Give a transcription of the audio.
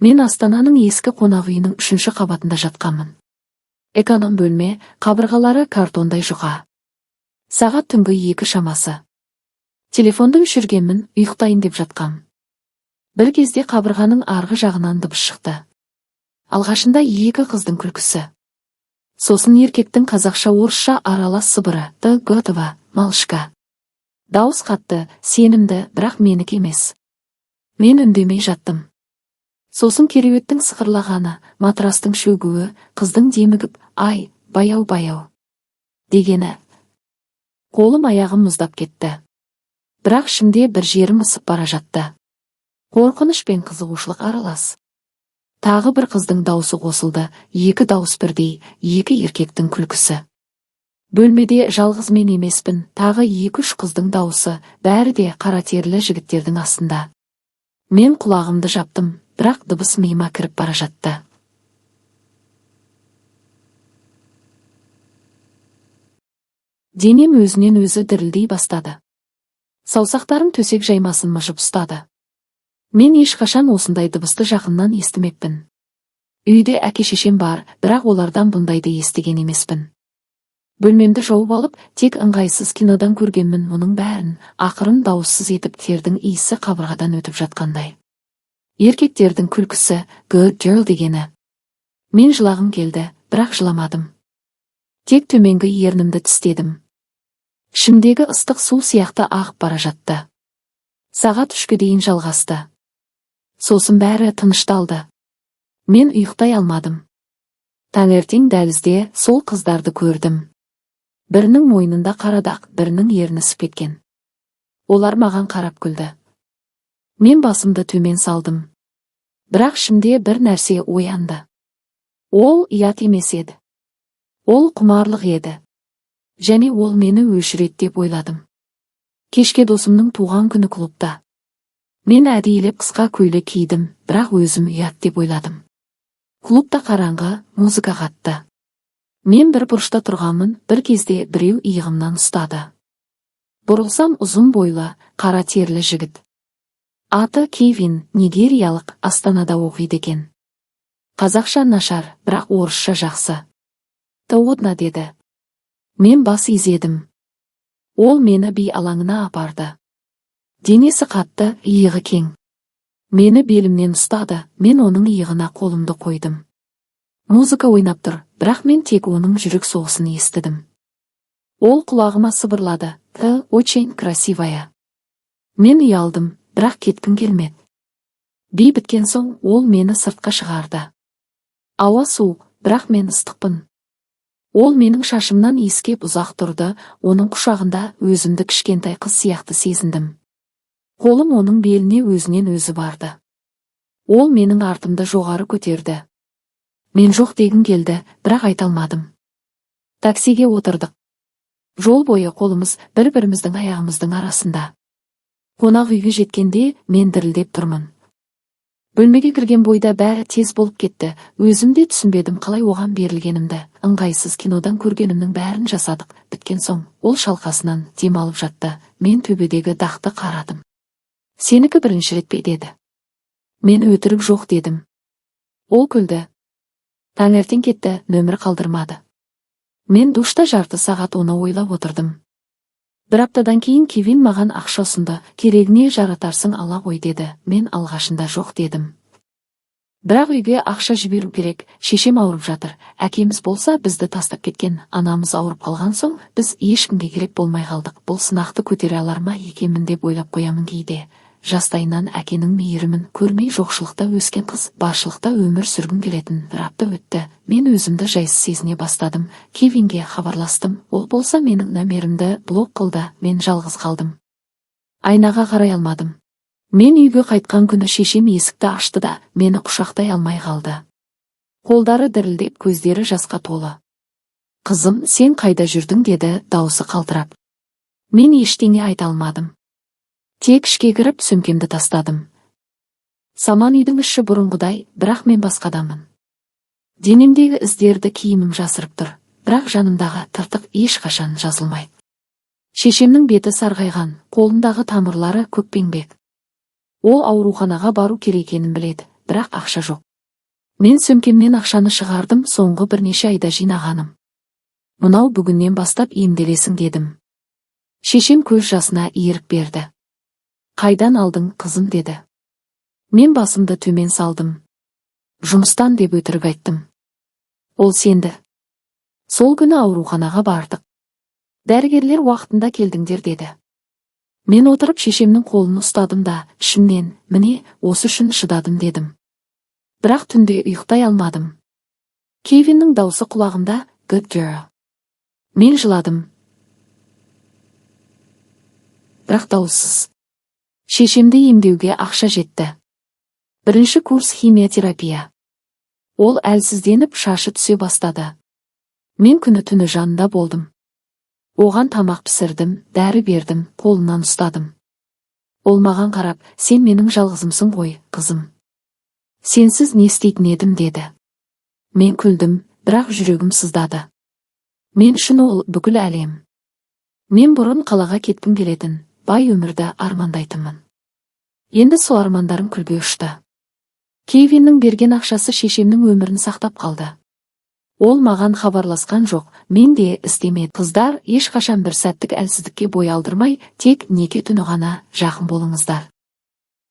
Мен Астананың ескі қонақ үйінің үшінші қабатында жатқанмын. Эконом бөлме, қабырғалары картондай жұқа. Сағат түнгі 2 шамасы. Телефонды өшіргенмін, ұйықтайын деп жатқам. Бір кезде қабырғаның арғы жағынан дыбыс шықты. Алғашында екі қыздың күлкісі. Сосын еркектің қазақша-орысша аралас сыбыры: «Ты готова, малышка?» Дауыс қатты, сенімді, бірақ менікі емес. Мен үндемей жаттым. Сосын кереуеттің сықырлағаны, матрастың шөгуі, қыздың демігіп, «Ай, баяу, баяу» дегені. Қолым, аяғым мұздап кетті. Бірақ ішімде бір жерім ысып бара жатты. Қорқыныш пен қызығушылық аралас. Тағы бір қыздың даусы қосылды, екі дауыс бірдей, екі еркектің күлкісі. Бөлмеде жалғыз мен емеспін, тағы екі-үш қыздың дауысы, бәрі де қара терілі жігіттердің астында. Мен құлағымды жаптым, бірақ дыбыс миыма кіріп бара жатты. Денем өзінен өзі дірілдей бастады. Саусақтарым төсек жаймасын мыжып ұстады. Мен ешқашан осындай дыбысты жақыннан естімеппін. Үйде әке-шешем бар, бірақ олардан бұндайды естіген емеспін. Бөлмемді жауып алып, тек ыңғайсыз кинодан көргенмін мұның бәрін, ақырын, дауыссыз етіп тердің иісі қабырғадан өтіп жатқандай. Еркектердің күлкісі, «good girl» дегені. Мен жылағым келді, бірақ жыламадым. Тек төменгі ернімді тістедім. Ішімдегі ыстық су сияқты ағып бара жатты. Сағат 3-ке дейін жалғасты. Сосын бәрі тынышталды. Мен ұйықтай алмадым. Таңертең дәлізде сол қыздарды көрдім. Бірінің мойнында қара дақ, бірінің ерні ісіп кеткен. Олар маған қарап күлді. Мен басымды төмен салдым. Бірақ ішімде бір нәрсе оянды. Ол ұят емес еді. Ол құмарлық еді. Және ол мені өшіреді деп ойладым. Кешке досымның туған күні клубта. Мен әдейілеп қысқа көйлек кидім, бірақ өзім ұят деп ойладым. Клубта қараңғы, музыка қатты. Мен бір бұрышта тұрғанмын, бір кезде біреу иығымнан ұстады. Бұрылсам, ұзын бойлы, қара терілі жігіт. Аты Кевин, нигериялық, Астанада оқиды екен. Қазақша нашар, бірақ орысша жақсы. «Ты одна?» деді. Мен бас изедім. Ол мені би алаңына апарды. Денесі қатты, иығы кең. Мені белімнен ұстады, мен оның иығына қолымды қойдым. Музыка ойнап тұр, бірақ мен тек оның жүрек соғысын естідім. Ол құлағыма сыбырлады: «Ты очень красивая». Мен ұялдым, бірақ кеткім келмеді. Би біткен соң ол мені сыртқа шығарды. Ауа суық, бірақ мен ыстықпын. Ол менің шашымнан иіскеп ұзақ тұрды, оның құшағында өзімді кішкентай қыз сияқты сезіндім. Қолым оның беліне өзінен өзі барды. Ол менің артымды жоғары көтерді. Мен жоқ дегім келді, бірақ айта алмадым. Таксиге отырдық. Жол бойы қолымыз бір-біріміздің аяғымыздың арасында. Қонақ үйге жеткенде мен дірілдеп тұрмын. Бөлмеге кірген бойда бәрі тез болып кетті. Өзім де түсінбедім қалай оған берілгенімді. Ыңғайсыз кинодан көргенімнің бәрін жасадық. Біткен соң ол шалқасынан демалып жатты. Мен төбедегі дақты қарадым. «Сенікі бірінші рет пе?» деді. Мен өтірік жоқ дедім. Ол күлді. Таңертең кетті, нөмір қалдырмады. Мен душта жарты сағат оны ойлап отырдым. Бір аптадан кейін Кевин маған ақша ұсынды. «Керегіне жаратарсың, ала ғой», деді. Мен алғашында жоқ дедім. Бірақ үйге ақша жіберу керек, шешем ауырып жатыр. Әкеміз болса, бізді тастап кеткен, анамыз ауырып қалған соң, біз ешкімге керек болмай қалдық. Бұл сынақты көтере алар ма екенмін деп ойлап қоямын кейде. Жастайынан әкенің мейірімін көрмей, жоқшылықта өскен қыз баршылықта өмір сүргім келетін. Бір апта өтті. Мен өзімді жайсыз сезіне бастадым. Кевинге хабарластым. Ол болса менің нөмірімді блок қылды. Мен жалғыз қалдым. Айнаға қарай алмадым. Мен үйге қайтқан күні шешем есікті ашты да, мені құшақтай алмай қалды. Қолдары дірілдеп, көздері жасқа толы. «Қызым, сен қайда жүрдің?» деді даусы қалтырап. Мен ештеңе айта алмадым. Тек ішке кіріп, сөмкемді тастадым. Саман үйдің іші бұрынғыдай, бірақ мен басқадамын. Денемдегі іздерді киімім жасырып тұр, бірақ жанымдағы тыртық ешқашан жазылмайды. Шешемнің беті сарғайған, қолындағы тамырлары көкпеңбек. Ол ауруханаға бару керек екенін біледі, Бірақ ақша жоқ. Мен сөмкемнен ақшаны шығардым, соңғы бірнеше айда жинағаным. «Мынау, бүгіннен бастап емделесің», – дедім. Шешем көз жасына ерік берді. «Қайдан алдың, қызым?» – деді. Мен басымды төмен салдым. «Жұмыстан», – деп өтірік айттым. Ол сенді. Сол күні ауруханаға бардық. Дәрігерлер «Уақытында келдіңдер» деді. Мен отырып шешемнің қолын ұстадым да, ішімнен: «Міне, осы үшін шыдадым», – дедім. Бірақ түнде ұйықтай алмадым. Кевиннің даусы құлағымда: «Good girl». Мен жыладым. Бірақ дауыссыз. Шешемді емдеуге ақша жетті. Бірінші курс химиотерапия. Ол әлсізденіп, шашы түсе бастады. Мен күні түні жанында болдым. Оған тамақ пісірдім, дәрі бердім, қолынан ұстадым. Ол маған қарап: «Сен менің жалғызымсың ғой, қызым. Сенсіз не істейтін едім?» – деді. Мен күлдім, бірақ жүрегім сыздады. Мен үшін ол бүкіл әлем. Мен бұрын қалаға кеткім келетін, бай өмірді армандайтынмын. Енді сол армандарым күлге ұшты. Кевиннің берген ақшасы шешемнің өмірін сақтап қалды. Ол маған хабарласқан жоқ, мен де іздемедім. Қыздар, ешқашан бір сәттік әлсіздікке бой алдырмай, тек неке түні ғана жақын болыңыздар.